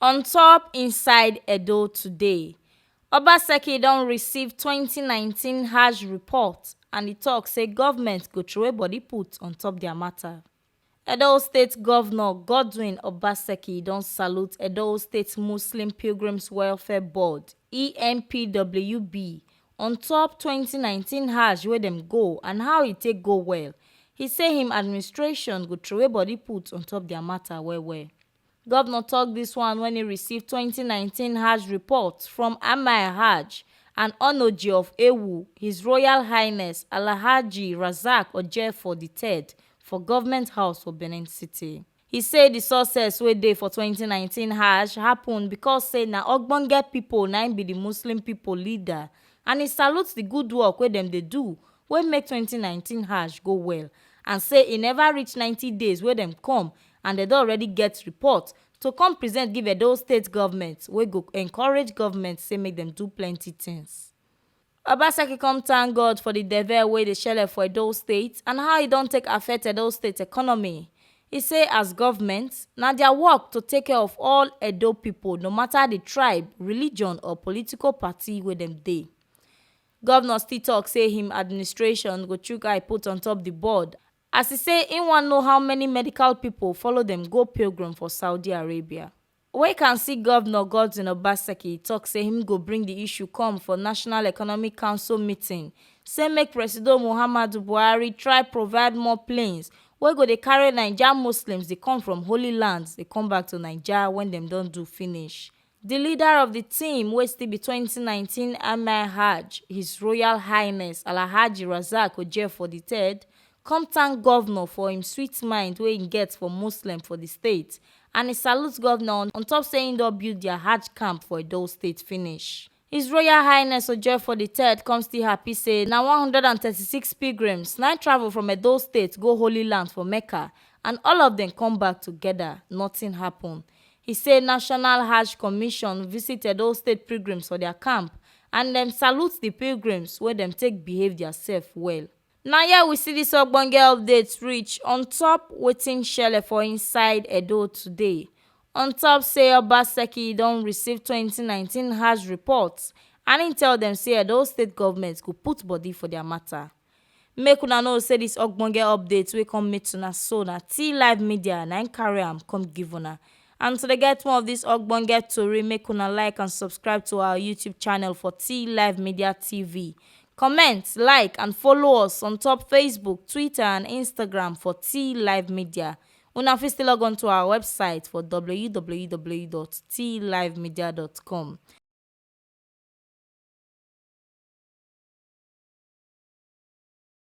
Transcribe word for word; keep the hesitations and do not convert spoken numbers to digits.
On top inside Edo today, Obaseki don receive twenty nineteen Hajj report and e talk say government go throway body put on top their matter. Edo State Governor Godwin Obaseki don salute Edo State Muslim Pilgrims Welfare Board, E M P W B, on top twenty nineteen Hajj wey dem go and how e take go well. He say him administration go throway body put on top their matter well well. Governor talk this one when he received twenty nineteen Hajj report from Amir Hajj and Onoji of Ewu, His Royal Highness Alhaji Razak Ojefo the third for Government House for Benin City. He say the success wey dey for twenty nineteen Hajj happen because say na ogbonge people na im be the Muslim people leader, and he salute the good work wey dem dey do wey make twenty nineteen Hajj go well, and say e never reach ninety days wey dem come and dem don already get report to come present give Edo State government wey go encourage government say make dem do plenty things. Obaseki come thank God for the devil wey dey shele for Edo State and how e don take affect Edo State economy. He say as government, na their work to take care of all Edo people, no matter the tribe, religion or political party wey dem dey. Governor still talk say him administration go chook eye put on top the board, as he say he wan know how many medical people follow dem go pilgrim for Saudi Arabia. Wey can see Governor Godwin Obaseki talk say him go bring the issue come for National Economic Council meeting, say make Presido Muhammadu Buhari try provide more planes wey go dey carry Naija Muslims dey come from Holy Land dey come back to Naija when dem don do finish. The leader of the team wey still be twenty nineteen Amir Hajj, His Royal Highness Alhaji Razak Ojefo the third, come thank governor for him sweet mind wey he get for Muslim for the state, and he salute governor on, on top say he don build their Hajj camp for Edo State finish. His Royal Highness Ojefo the third come still happy say na one hundred and thirty-six pilgrims na travel from Edo State go Holy Land for Mecca, and all of them come back together, nothing happen. He say National Hajj Commission visit Edo State pilgrims for their camp and dem salute the pilgrims wey dem take behave theirself well. Na here we see this ogbonge update reach on top wetin shele for inside Edo today. On top say Obaseki don receive twenty nineteen Hajj report and he tell dem say Edo State government go put body for their matter. Make una know say this ogbonge update wey come meet una so na T Live Media na im carry am come give una. And to dey get more of this ogbonge tori, make una like and subscribe to our YouTube channel for T Live Media T V. Comment, like and follow us on top Facebook, Twitter and Instagram for T Live Media. Una fit still log on to our website for w w w dot t live media dot com.